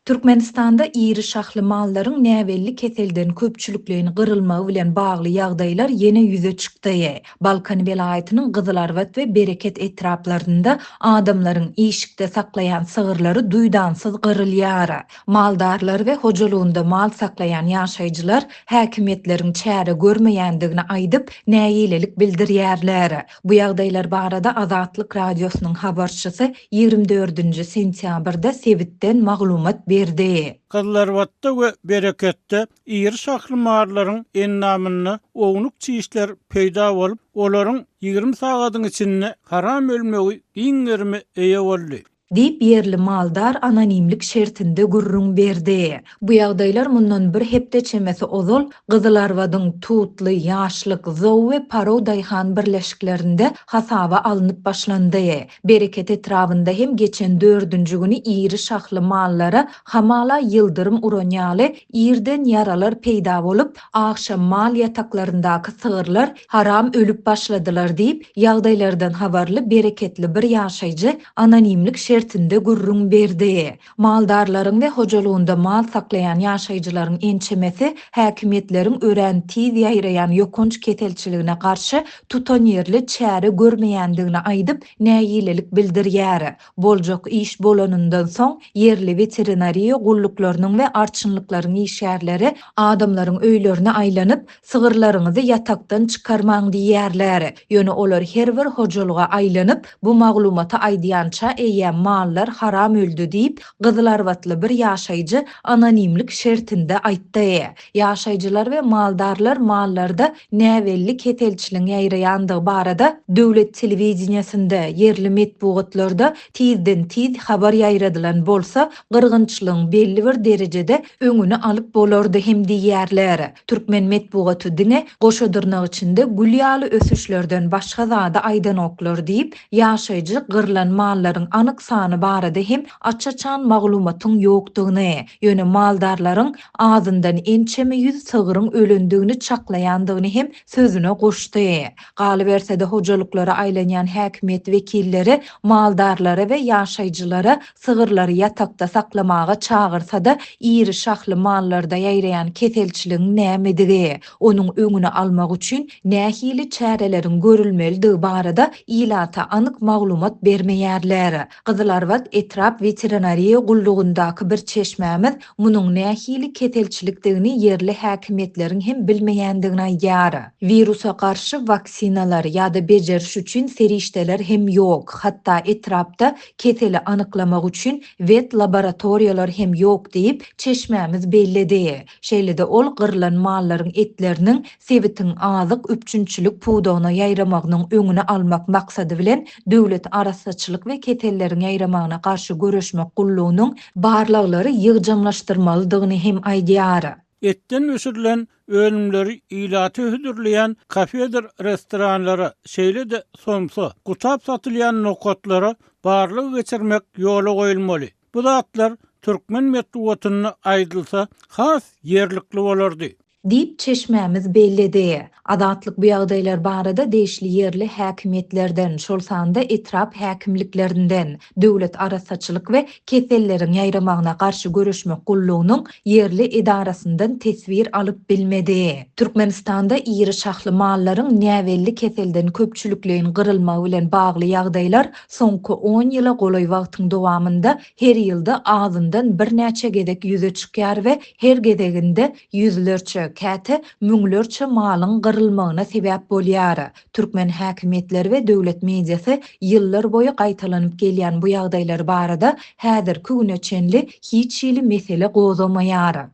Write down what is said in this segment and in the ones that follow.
Türkmenistanda iri şahly mallaryň näbelli keselden köpçülikleýin gyrylmagy bilen bagly ýagdaýlar ýene ýüze çykdy. Balkan welaýatynyň Gyzylarbat we Bereket etraplarynda adamlaryň işikde saklaýan sygyrlary duýdansyz gyrylýar. Maldarlar we hojalygynda mal saklaýan ýaşaýjylar häkimiýetleriň çäre görmeýändigini aýdyp, nägilelik bildirýärler. Bu ýagdaýlar barada Azatlyk Radiosynyň habarçysy 24-nji sentýabrda sebitden maglumat berdi. Gyzylarbatda we Bereketde iri şahly mallaryň endamynda ownuk çişler peýda bolup, olaryň 20 sagadyň içinde haram ölmegi giň gerime eýe boldy. Diýip, ýerli maldar anonimlik şertinde gürrüň berdi. Bu ýagdaýlar mundan bir hepde çemesi ozal Gyzylarbadyň Tutly, Ýaşlyk, Zow we Parow daýhan birleşiklerinde hasaba alnyp başlandy. Bereket etrabynda hem geçen dördünji güni iri şahly mallara hamala ýyldyrym uran ýaly irden ýaralar peýda bolup, Agşam mal ýataklaryndaky sygyrlar haram ölüp başladylar diýip, ýagdaýlardan habarly bereketli bir ýaşaýjy anonimlik şertinde gürrüň berdi. Maldarlaryň we hojalygynda mal saklaýan ýaşaýjylaryň ençemesi häkimiýetleriň örän tiz ýaýraýan ýokanç keselçiligine garşy tutanýerli çäre görmeýändigini aýdyp, nägilelik bildirýär. Boljak iş bolanyndan soň, ýerli weterinariýa gulluklarynyň we arçynlyklaryň işgärleri adamlaryň öýlerine aýlanyp, sygyrlaryňyzy ýatakdan çykarmaň diýýärler. Ýöne olar her bir hojalyga aýlanyp, bu maglumaty aýdýança eýýäm mallar haram öldi diýip, gyzylarbatly bir ýaşaýjy anonimlik şertinde aýtdy. Ýaşaýjylar we maldarlar mallarda näbelli keselçiligiň ýaýraýandygy barada döwlet telewideniýesinde, ýerli metbugatlarda tizden-tiz habar ýaýradylan bolsa, gyrgynçylygyň belli bir derejede öňüni alyp bolardy hem diýýärler. Türkmen metbugaty diňe goşa dyrnak içinde gül ýaly ösüşlerden başga zady aýdanoklar diýip, ýaşaýjy gyrlan mallaryň anyk sany barada hem aç-açan maglumatyň ýokdugyny, ýöne maldarlaryň azyndan ençeme ýüz sygryň ölendigini çaklaýandygyny hem sözüne goşdy. Galyberse-de, hojalyklara aýlanýan häkimiýet wekilleri maldarlara we ýaşaýjylara sygyrlary ýatakda saklamaga çagyrsa-da, iri şahly mallarda ýaýraýan keselçiligiň nämedigi, onuň öňüni almak üçin nähili çäreleriň görülmelidigi barada ilata anyk maglumat bermeýärler. Gyzylarbat etrap weterinariýa gullugyndaky bir çeşmämiz munuň nähili keselçilikdigini ýerli häkimiýetleriň hem bilmeýändigini aýdýar. Wirusa garşy waksinalar ýa-da bejeriş üçin serişdeler hem ýok, hatda etrapda keseli anyklamak üçin wet-laboratoriýalar hem ýok diýip, çeşmämiz belledi. Şeýle-de ol gyrlan mallaryň etleriniň sebitiň azyk üpjünçilik pudagyna ýaýramagynyň öňüni almak maksady bilen Döwlet arassaçylyk we keselleriň ýaýramagyna garşy göreşmek gullugynyň barlaglary ýygjamlaşdyrmalydygyny hem aýdýar. Etden bişirilen önümleri ilata hödürleýän kafedir restoranlara, şeýle-de somsa, gutap satylýan nokatlara barlag geçirmek ýola goýulmaly. Bu zatlar türkmen metbugatynda aýdylsa has ýerlikli bolardy. Diýip, çeşmämiz belledi. Azatlyk bu ýagdaýlar barada degişli ýerli häkimiýetlerden, şol sanda etrap häkimliklerinden, Döwlet arassaçylyk we keselleriň ýaýramagyna garşy göreşmek gullugynyň ýerli edarasyndan teswir alyp bilmedi. Türkmenistanda iri şahly mallaryň näbelli keselden köpçülikleýin gyrylmagy bilen bagly ýagdaýlar soňky on ýyla golaý wagtyň dowamynda her ýylda azyndan birnäçe gezek ýüze çykýar we her gezeginde ýüzlerçe, käte müňlerçe malyň gyrylmagyna sebäp bolýar. Türkmen häkimiýetleri we döwlet mediasy ýyllar boýy gaýtalanyp gelýän bu ýagdaýlar barada häzirki güne çenli hiç hili mesele gozgamaýar.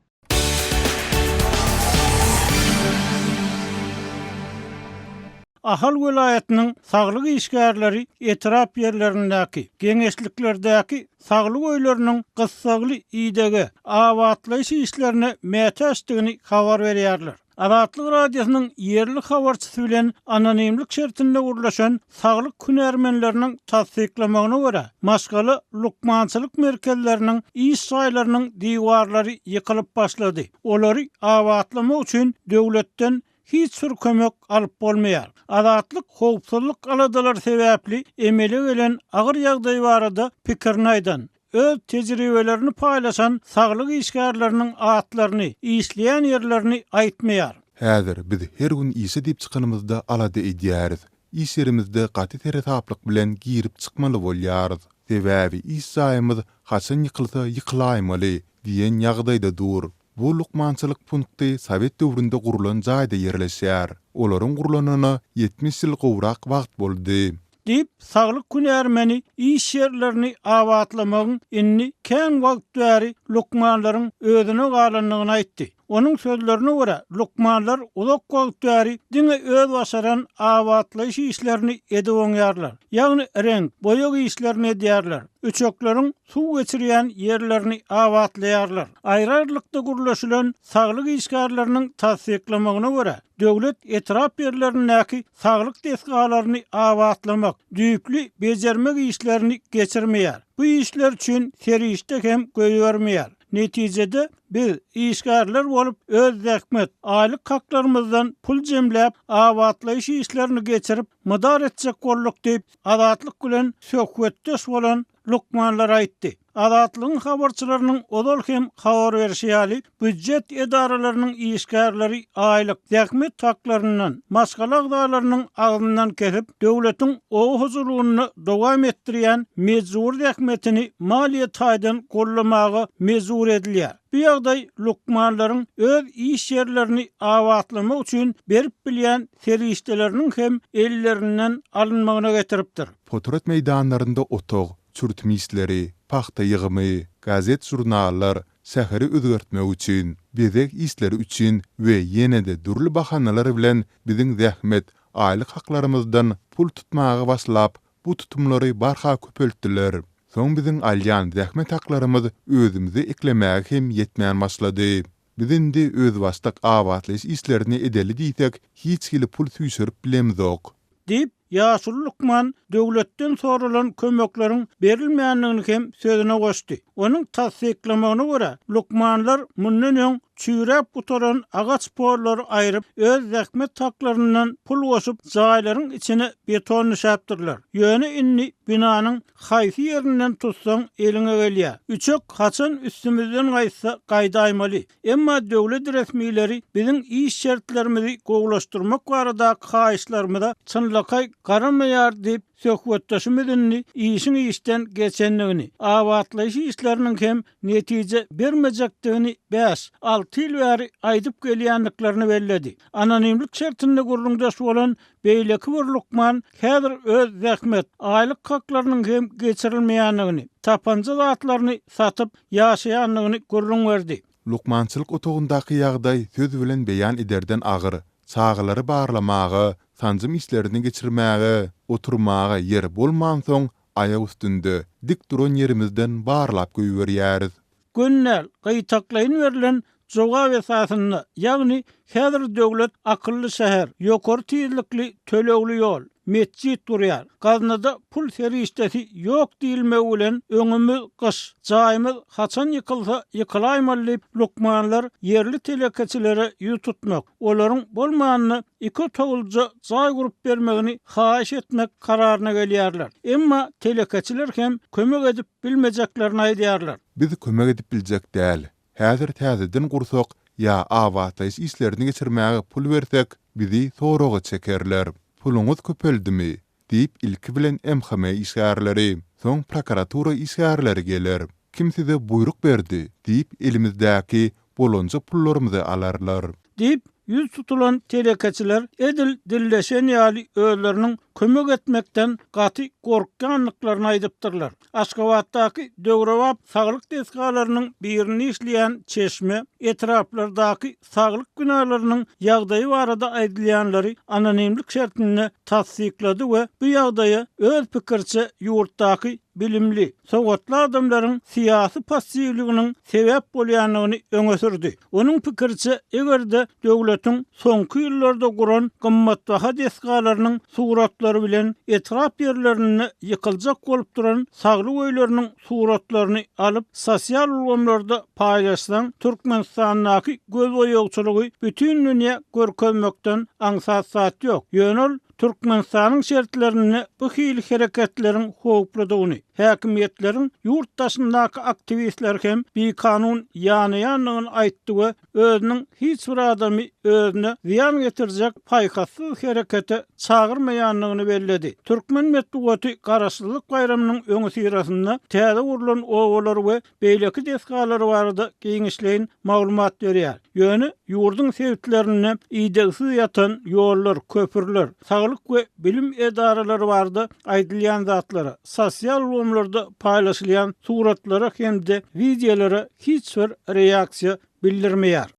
Ahal welaýatynyň saglyk işgärleri etrap ýerlerindäki, geňeşliklerdäki saglyk öýleriniň gyssagly idege, abatlaýyş işlerine mätäçdigini habar berýärler. Azatlyk Radiosynyň ýerli habarçysy bilen anonimlik şertinde gürleşen saglyk hünärmenleriniň tassyklamagyna görä, maşgala lukmançylyk merkezleriniň iş jaýlarynyň diwarlary ýykylyp başlady, olary abatlamak üçin döwletden hiç bir kömek alyp bolmaýar. Azatlyk howpsuzlyk aladalary sebäpli emele gelen agyr ýagdaý barada pikirini aýdan. öz tejribelerini paýlaşan saglyk işgärleriniň atlaryny, işleýän ýerlerini aýtmaýar. Häzir biz her gün işe diýip çykanymyzda alada edýäris. Iş ýerimizde gaty seresaplyk bilen girip-çykmaly bolýarys. Sebäbi iş jaýymyz haçan ýykylsa ýykylaýmaly diýen ýagdaýda dur. Bu lukmançylyk punkty sowet döwründe gurlan jaýda ýerleşýär. Olaryň gurlanyna 70 ýyl gowrak wagt boldy. Diýip, saglyk hünärmeni iş ýerlerini abatlamagyň indi kän wagt bäri lukmanlaryň özüne galandygyny aýtdy. Onuň sözlerine görä, lukmanlar uzak wagt bäri diňe öz başaran abatlaýyş işlerini edip oňýarlar. Ýagny reňk, boýag işlerini edýärler, üçekleriň suw geçirýän ýerlerini abatlaýarlar. Aýry-aýrylykda gürleşilen saglyk işgärleriniň tassyklamagyna görä, döwlet etrap ýerlerindäki saglyk desgalaryny abatlamak, düýpli bejermek işlerini geçirmeýär. Bu işler üçin serişde hem goýbermeýär. Netijede, biz, işgärler bolup, öz zähmet, aýlyk haklarymyzdan pul jemläp, abatlaýyş işlerini geçirip, mydar etjek bolduk diýip, Azatlyk bilen söhbetdeş bolan lukmanlar aýtdy. Azatlygyň habarçylarynyň ozal hem habar berşi ýaly, býujet edaralarynyň işgärleri aýlyk, zähmet haklaryndan, maşgala agzalarynyň agzyndan kesip, döwletiň oba hojalygynda dowam etdirýän mejbury zähmetini maliýe taýdan goldamaga mejbur edilýär. Bu ýagdaý lukmanlaryň öz iş ýerlerini abatlamak üçin berip bilýän serişdeleriniň hem ellerinden alynmagyna getiripdir. Potrat meýdanlarynda otag, çürtüm işleri, pagta ýygymy, gazet-žurnallar, şäheri özgertmek üçin, bezeg işleri üçin we ýene-de dürli bahanalar bilen biziň zähmet, aýlyk haklarymyzdan pul tutmaga başlap, bu tutumlary barha köpeltdiler. Soň biziň alýan zähmet haklarymyz özümizi eklemäge hem ýetmän başlady. Biz indi özbaşdak abatlaýyş işlerini edeli diýsek, hiç hili pul süýşürip bilemzok. Diýip, ýaşuly lukman döwletden soralan kömekleriň berilmändigini hem sözüne goşdy. Onuň tassyklamagyna görä, lukmanlar mundan öň çüýräp gutaran agaç pollary aýryp, öz zähmet haklaryndan pul goşup, jaýlaryň içine beton düşäpdirler. Ýöne indi binanyň Haýsy ýerinden tutsaň eliňe gelýär. Üçek haçan üstümizden gaýtsa gaýdaýmaly. Emma döwlet resmileri biziň iş şertlerimizi gowulaşdyrmak baradaky haýyşlarymyza çynlakaý garamaýar diýip, söhbetdeşimiz indi işiň işden geçendigini, abatlaýyş işleriniň hem netije bermejekdigini bäş, alty ýyl bäri aýdyp gelýändiklerini belledi. Anonimlik şertinde gürrüňdeş bolan Beýleki bir lukman häzir öz zähmet, aýlyk haklarynyň hem geçirilmeýändigini, tapanja zatlaryny satyp ýaşaýandygyny gürrüň berdi. Lukmançylyk otagyndaky ýagdaý söz bilen beýan ederden agyr. Çagalary barlamaga, sanjym işlerini geçirmäge, oturmaga ýer bolmansoň, aýak üstünde, dik duran ýerimizden barlap goýberýäris. Göndel, gytaklaýyn berlen jogap esasynda, ýagny häzir döwlet akylly şäher, ýokary tizlikli tölegli ýol, metjit gurýar, gaznada pul serişdesi ýok diýilmegi bilen öňümiz gyş, jaýymyz haçan ýykylsa ýykylaýmaly diýip lukmanlar ýerli telekeçilere ýüz tutmak, olaryň bolmanda iki otaglyja jaý gurup bermegini haýyş etmek kararyna gelýärler. Emma telekeçiler hem kömek edip bilmejeklerini aýdýarlar. Biz kömek edip biljek däl. Häzir täzeden gursak ýa abatlaýyş işlerini geçirmäge pul bersek, bizi soraga çekerler. Puluňyz köpeldimi? diýip, ilki bilen MHM işgärleri, soň prokuratura işgärleri geler. Kim size buýruk berdi? diýip, elimizdäki bolanja pullarymyzy alarlar. Diýip, ýüz tutulan telekeçiler edil dilleşen ýaly özleriniň kömek etmekden gaty gorkýandyklaryny aýdypdyrlar. Aşgabatdaky döwrebap saglyk desgalarynyň birinde işleýän çeşme etraplardaky saglyk binalarynyň ýagdaýy barada aýdylýanlary anonimlik şertinde tassyklady we bu ýagdaýa öz pikiriçe ýurtdaky bilimli, sowatly adamlaryň syýasy passiwliginiň sebäp bolýandygyny öňe sürdi. Onuň pikiriçe, eger-de döwletiň soňky ýyllarda guran gymmatbaha desgalarynyň suratlary bilen etrap ýerlerinde ýykyljak bolup duran saglyk öýleriniň suratlaryny alyp, sosial ulgamlarda paýlaşsaň, Türkmenistandaky gözboýagçylygy bütin dünýä görkezmekden aňsat zat ýok. Ýöne ol Türkmenistanyň şertlerinde bu hili hereketleriň howpludygyny, Häkimiýetleriň ýurt daşyndaky aktiwistleri hem bikanun ýanaýandygyny aýtdy we özüniň hiç bir adamy özüne zyýan getirjek paýhassyz herekete çagyrmaýandygyny belledi. Türkmen metbugaty Garaşsyzlyk baýramynyň öňüsyrasynda täze gurlan obalar we beýleki desgalar barada giňişleýin maglumat berýär. Ýöne ýurduň sebitlerinde idegsiz ýatan ýollar, köprüler, saglyk we bilim edaralary barada aýdylýan zatlara, sosial ulgamlarda paýlaşylýan suratlara hem-de wideolara hiç bir reaksiýa bildirmeýär.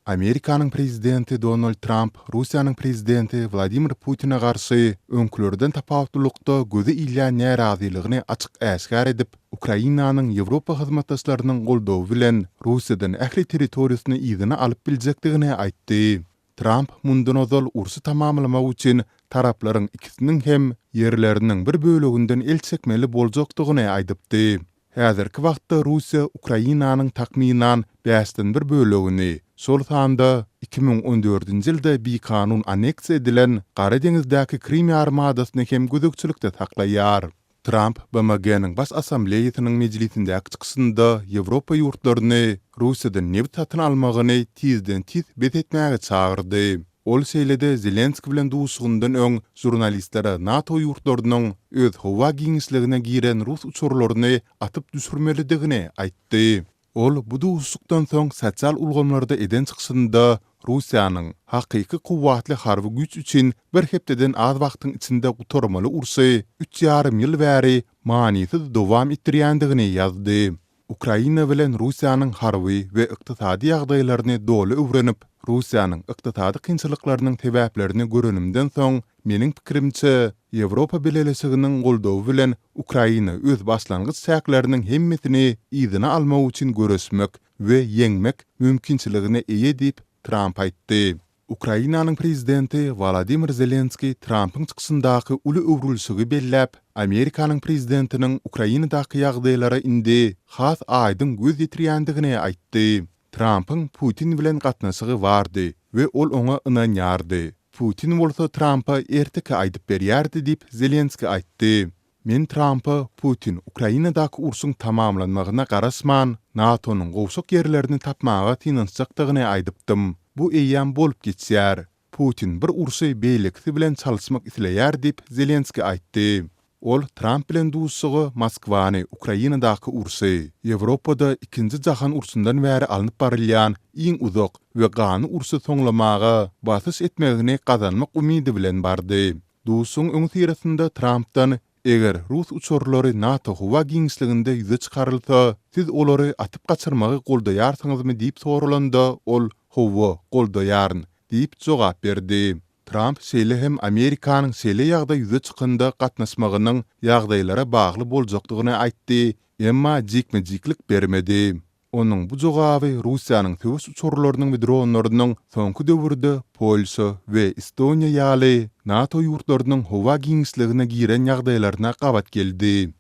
Amerikanyň prezidenti Donald Tramp Russiýanyň prezidenti Wladimir Putine garşy öňkülerden tapawutlylykda göze ilýän närazylygyny açyk-äşgär edip, Ukrainanyň Ýewropa hyzmatdaşlarynyň goldawy bilen Russiýadan ähli territoriýasyny yzyna alyp biljekdigini aýtdy. Tramp mundan ozal urşy tamamlamak üçin taraplaryň ikisiniň hem ýerleriniň bir böleginden el çekmeli boljakdygyny aýdypdy. Häzirki wagtda Russiýa Ukrainanyň takmynan bäşden bir bölegini, şol sanda 2014-nji ýylda bikanun anneksiýa edilen Gara deňizdäki Krym ýarymadasyny hem gözegçilikde saklaýar. Tramp BMG-niň Baş Assambleýasynyň mejlisindäki çykyşynda Ýewropa ýurtlaryny Russiýadan nebit satyn almagyny tizden-tiz bes etmäge çagyrdy. Ol şeýle-de Zelenskiý bilen duşuşygyndan öň žurnalistlere NATO ýurtlarynyň öz howa giňişligine giren rus uçarlaryny atyp düşürmelidigini aýtdy. Ol bu duşuşykdan soň sosial ulgamlarda eden çykyşynda Russiýanyň hakyky kuwwatly harby güýç üçin bir hepdeden az wagtyň içinde gutarmaly urşy üç ýarym ýyl bäri manysyz dowam etdirýändigini ýazdy. Ukraina bilen Russiýanyň harby we ykdysady ýagdaýlaryny doly öwrenip, Russiýanyň ykdysady kynçylyklarynyň sebäplerini görenimden soň, meniň pikirimçe, Ýewropa Bileleşiginiň goldawy bilen Ukraina öz başlangyç çäkleriniň hemmesini yzyna almak üçin göreşmek we ýeňmek mümkinçiligine eýe diýip, Tramp aýtdy. Ukrainanyň prezidenti Wolodymyr Zelenskiý Trampyň çykyşyndaky uly öwrülişigi belläp, Amerikanyň prezidentiniň Ukrainadaky ýagdaýlara indi has aýdyň göz ýetirýändigini aýtdy. Trampyň Putin bilen gatnaşygy bardy we ol oňa ynanýardy. Putin bolsa Trampa erteki aýdyp berýärdi diýip, Zelenskiý aýtdy. Men Trampa Putin Ukrainadaky urşuň tamamlanmagyna garaşman, NATO-nyň gowşak ýerlerini tapmaga synanyşjakdygyny aýdypdym. Bu eýýäm bolup geçýär. Putin bir urşy beýlekisi bilen çalyşmak isleýär diýip, Zelenskiý aýtdy. Ol Tramp bilen duşuşyga Moskwany Ukrainadaky urşy, Ýewropada Ikinji jahan urşundan bäri alnyp barylýan iň uzak we ganly urşy soňlamaga basyş etmegini gazanmak umydy bilen bardy. Duşuşygyň öňüsyrasynda Trampdan Eger rus uçarlary NATO howa giňişliginde ýüze çykarylsa, siz olary atyp gaçyrmagy goldaýarsyňyzmy diýip soralanda, ol Hawa, goldaýaryn diýip jogap berdi. Tramp şeýle hem Amerikanyň şeýle ýagdaý ýüze çykanda gatnaşmagynyň ýagdaýlara bagly boljakdygyny aýtdy, emma jikme-jiklik bermedi. Onuň bu jogaby Russiýanyň söweş uçarlarynyň we dronlarynyň soňky döwürde Polşa we Estoniýa ýaly NATO ýurtlarynyň howa giňişligine giren ýagdaýlaryna gabat geldi.